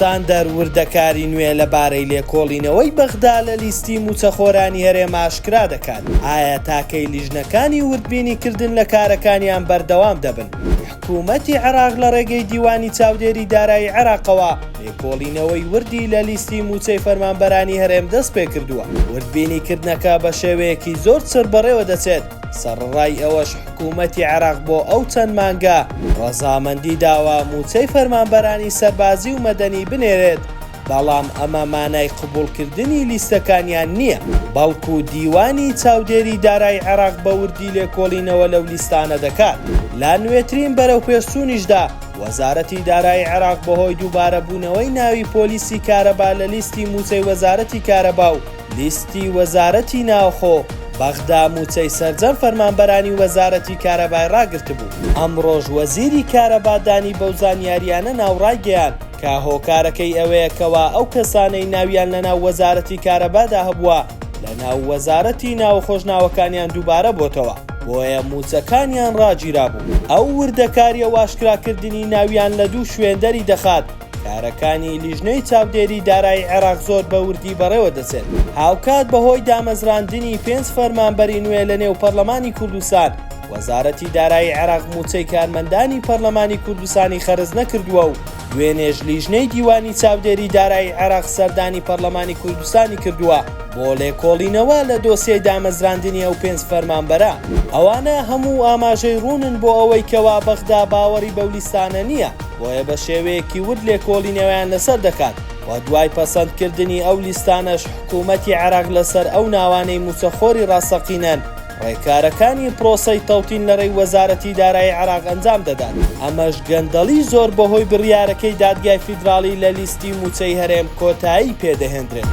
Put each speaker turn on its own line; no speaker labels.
ستاندەر وردەکاری نوێ لەبارەی لێکۆڵینەوەی بەغدا لە لیستی مووچەخۆرانی هەرێم ئاشکرا دەکات، ئایا تاکەی لیژنەکانی وردبینیکردن لە کارەکانیان بەردەوام دەبن؟ حکومەتی عێراق لە ڕێگەی دیوانی چاودێری دارایی عێراقەوە لێکۆڵینەوەی وردی لە لیستی مووچەی فەرمانبەرانی هەرێم دەستپێکردووە، وردبینیکردنەکە بە شێوەیەکی زۆر چڕ بەڕێوەدەچێت، سەڕەڕای ئەوەش حکوومەتی عێراق بۆ ئەو چەند مانگە ڕەزامەندی داوە مووچەی فەرمانبەرانی سەربازی و مەدەنی بنێرێت، بەڵام ئەمە مانای قبوڵکردنی لیستەکانیان نییە، بەڵکو دیوانی چاودێری دارایی عێراق بە وردی لێکۆڵینەوە لەو لیستانە دەکات. لە نوێترین بەرەوپێشچوونیشدا، وەزارەتی دارایی عێراق بەهۆی دووبارەبوونەوەی ناوی پۆلیسی کارەبا لە لیستی مووچەی وەزارەتی کارەبا و لیستی وەزارەتی ناوخۆ، بەغدا مووچەی سەرجەم فەرمانبەرانی وەزارەتی کارەبای ڕاگرتبوو. ئەمڕۆش وەزیری کارەبا دانی بەو زانیارییانە نا و ڕایگەیاند کە هۆکارەکەی ئەوەیە کەوا ئەو کەسانەی ناویان لەناو وەزارەتی کارەبادا هەبووە لەناو وەزارەتی ناوخۆش ناوەکانیان دووبارە بۆتەوە بۆیە مووچەکانیان ڕاگیرابوو. ئەو وردەکارییە و ئاشکراکردنی ناویان لە دوو شوێن دەریدەخات کارەکانی لیژنەی چاودێری دارایی عێراق زۆر بە وردی بەڕێوەدەچێت. هاوکات بەهۆی دامەزراندنی پێنج فەرمانبەری نوێ لەنێو پەرلەمانی کوردستان، وەزارەتی دارایی عێراق مووچەی کارمەندانی پەرلەمانی کوردستانی خەرج نەکردووە و دوێنێش لیژنەی دیوانی چاودێری دارایی عێراق سەردانی پەرلەمانی کوردستانی کردووە بۆ لێکۆڵینەوە لە دۆسیەی دامەزراندنی ئەو پێنج فەرمانبەرە. ئەوانە هەموو ئاماژەی ڕوونن بۆ ئەوەی کەوا بەغدا باوەڕی بەو لیستانە نییە، بۆیە بە شێوەیەکی ورد لێکۆڵینەوەیان لەسەر دەکات و دوای پەسەندکردنی ئەو لیستانەش حکوومەتی عێراق لەسەر ئەو ناوانەی مووچەخۆری ڕاستەقینەن ڕێکارەکانی پرۆسەی تەوتین لە ڕێی وەزارەتی دارایی عێراق ئەنجام دەدات، ئەمەش گەندەڵی زۆر بەهۆی بڕیارەکەی دادگای فیدراڵی لە لیستی مووچەی هەرێم کۆتایی پێدەهێندرێت.